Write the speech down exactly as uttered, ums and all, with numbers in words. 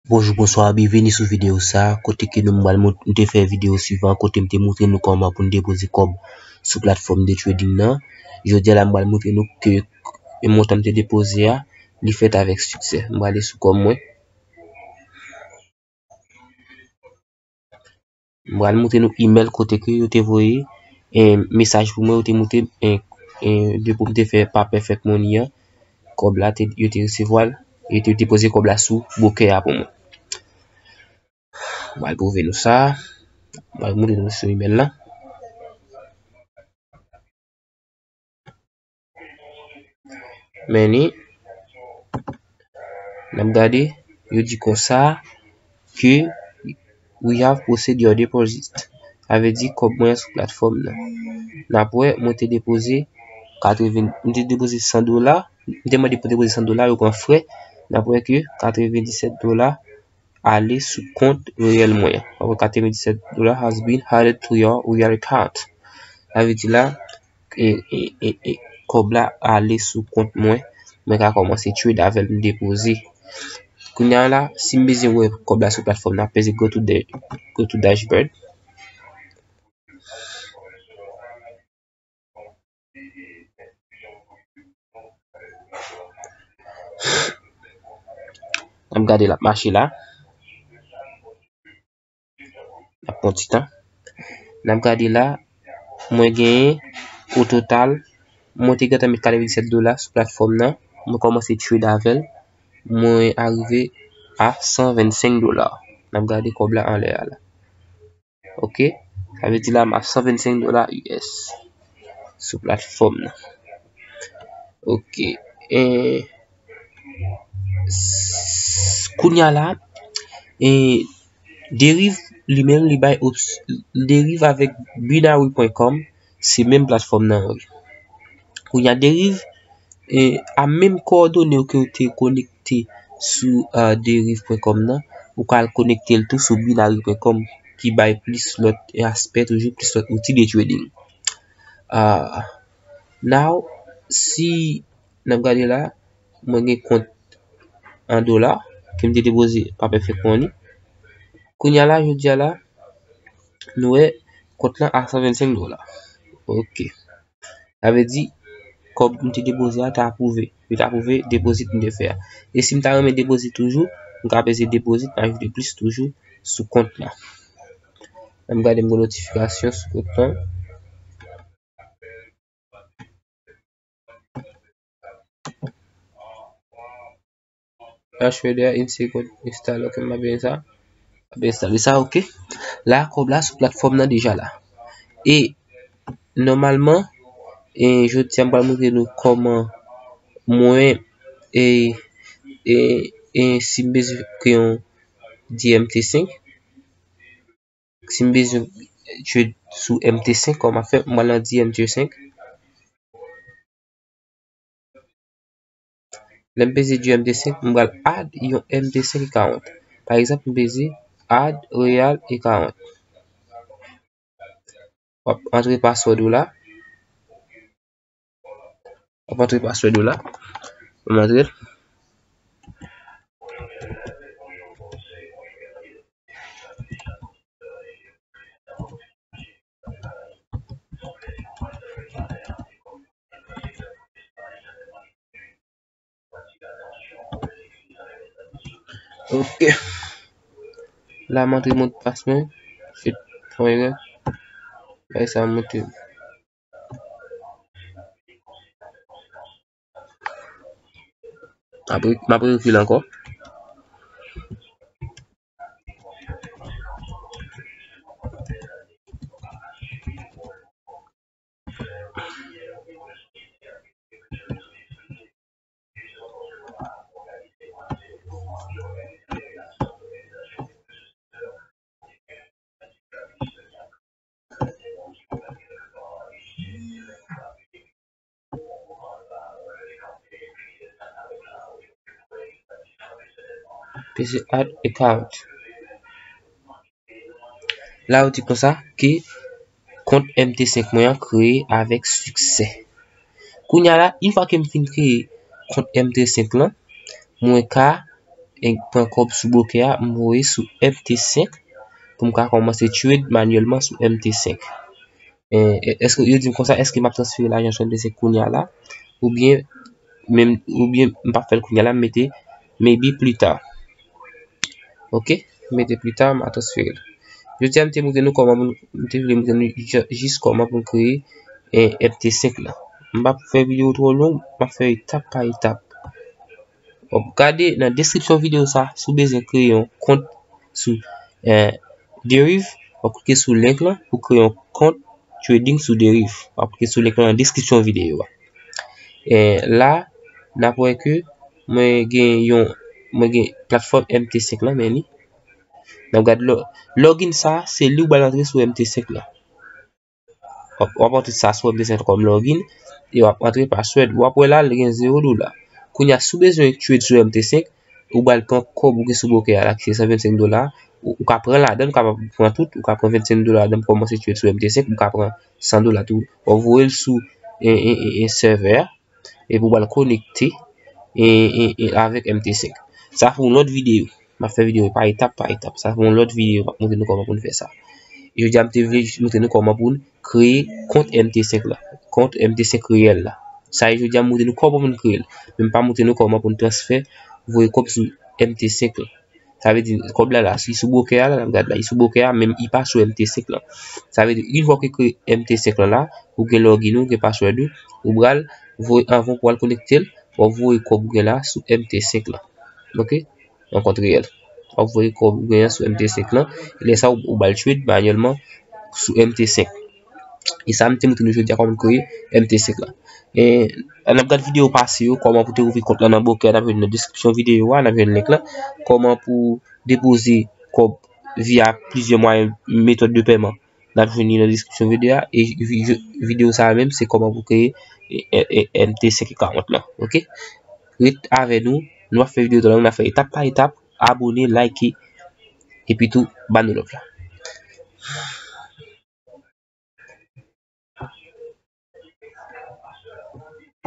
Bonjou, bonswa, byenveni sou videyo sa a, kote ke nou m pral mont-, m te fè videyo swivan, kote m te montre nou kòman pou n depoze kòb sou platfòm de trading nan. Jodi a la, m pral montre nou ke montan m te depoze a, li fèt avèk siksè. M prale sou kòb mwen. M pral montre nou email kote ke yo te voye, eh, mesaj pou mwen, yo te montre, eh, eh, depo m te fè pa Perfect Money an, kòb la, te, yo te resevwa l, yo te depoze kòb la sou broker a pou mwen. M pral pwouve nou sa. M pral montre nou sou email la. Men li, n ap gade, yo di konsa ke we have processed your deposit. Sa vle di kòb mwen sou platfòm nan. N ap wè, mwen te depoze katreven, mwen te depoze san dola, mwen te mande pou depoze san dola, yo pran frè. N ap wè ke katrevenndisèt dola ale sou kont reyèl mwen an. Apre katrevenndisèt dola has been added to your reyèl account. Sa vle di la, e, e, e, e, kòb la ale sou kont mwen. Mwen ka kòmanse trade avè l, m depoze. Kounye a la, si m bezwen wè kòb la sou platfòm nan, peze go to the, go to dashboard. N ap gade l ap mache la. N ap pran ti tan. N ap gade la, mwen genyen o total, mwen te gentan met katrevenndisèt dola sou platfòm nan, mwen kòmanse trade avè l, mwen arive a san vennsenk dola. N ap gade kòb la anlè a la. Ok. Sa vle di la, m a san vennsenk dola U S sou platfòm nan. Ok. E, s-, kounye a la, e, Deriv li menm, li bay ops-, Deriv avèk binary pwen kòm, se menm platfòm nan wi. Kounye a, Deriv, e, a menm kowòdone yo ke w te konekte sou, a, deriv pwen kòm nan, ou ka al konekte l tou sou binary pwen kòm ki bay plis lòt aspè toujou, plis lòt outi de trading. A, now, si n ap gade la, mwen gen kont an dola ke m te depoze pa Perfect Money. Kounye a la, jodi a la, nou wè kont lan a san vennsenk dola. Ok. Sa vle di, kòb m te depoze a te apwouve. Yo te apwouve depozit m te fè a. E si m ta renmen depozit toujou, m ka peze depozit, m ajoute plis toujou sou kont la. Ann gade m gen notifikasyon sou kont lan. Dash Trader in second install. Ok, m ap ensta-, m ap enstale sa, ok. La, kòb la sou platfòm nan deja la. E, nòmalman, e, jodi a, m pral montre nou kòman mwen, e, e, e, si m bezwen kreye yon D M T senk, si m bezwen trade sou M T senk, kòman fè, m pral nan D M T senk. Lè m peze D M T senk, m pral add yon M T senk account. Pa egzanp, m peze add Real account. W ap antre password ou la. W ap antre password ou la. Ban m antre l. Ok. La, m antre mot de passe mwen. Fè yon erè. Bagay sa monte. Apre, m ap refil ankò. Peze add account. La, yo di konsa ke kont M T senk mwen an kreye avèk siksè. Kounye a la, yon fwa ke m fin kreye kont M T senk lan, mwen ka, e, pran kòb sou brokè a, m voye sou M T senk pou m ka kòmanse trade manyèlman sou M T senk. E, e, èske, yo di m konsa, èske m ap transfere lajan sou M T senk kounye a la, oubyen, menm, oubyen m p ap fè l kounye a la, m mete maybe pli ta. Ok, m mete pli ta, m a transfere l. Jodi a, m te montre nou kòman pou n, m te vle montre nou jis kòman pou n kreye, e, M T senk la. M p ap fè videyo twò long, m ap fè etap pa etap. Gade nan deskripsyon videyo sa, si w bezwen kreye yon kont sou, e, Deriv, w ap klike sou link lan pou kreye yon kont trading sou Deriv. W ap klike sou link lan nan deskripsyon videyo a. E, la, n ap wè ke mwen gen yon, mwen gen platfòm M T senk lan, men li. N ap gade lò, login sa, se li w pral antre sou M T senk lan. W ap, w ap antre sa sou M T senk kòm login, e w ap antre password. W ap wè la, li gen zewo dola. Kounye a, si w bezwen trade sou M T senk, ou pral pran kòb ou gen sou brokè a la, ki se san vennsenk dola, ou, ou ka pran ladan, ou ka pran tout, ou ka pran vennsenk dola ladan, kòmanse trade sou M T senk, ou ka pran san dola tou. W ap voye l sou, e, e, e, e, sèvè a, epi w pral konekte, e, e, e, avèk M T senk. Sa pou yon lòt videyo. M ap fè videyo pa etap pa etap. Sa pou yon lòt videyo, m ap montre nou kòman pou n fè sa. Jodi a, m te vle jis montre nou kòman pou n kreye kont M T senk la. Kont M T senk reyèl la. Sa e jodi a, m montre nou kòman pou n kreye l. Men m pa montre nou kòman pou n transfè, voye kòb sou M T senk la. Sa vle di, kòb la la, li sou brokè a la, n ap gade la, li sou brokè a, men li pa sou M T senk lan. Sa vle di, yon fwa w kreye M T senk lan la, ou gen login ou, ou gen password ou, ou pral voye, anvan pou w al konekte l, w ap voye kòb ou gen la sou M T senk lan. Ok? Yon kont reyèl. W ap voye kòb ou gen an sou M T senk lan, lè sa ou, ou pral trade manyèlman sou M T senk. E sa m te montre nou jodi a kòman kreye M T senk lan. E, n ap gade videyo pase yo, kòman pou te ouvri kont lan nan brokè a, n ap jwenn nan deskripsyon videyo a, n ap jwenn link lan. Kòman pou depoze kòb via plizyè mwayen, metòd de pèman, n ap jwenn li nan deskripsyon videyo a. E vi-, videyo sa a menm, se kòman pou kreye, e, e, e, M T senk akawont lan. Ok? Ret avè nou, nou ap fè videyo twò long, n ap fè etap pa etap, abone, like, epi tou, ba nou love la.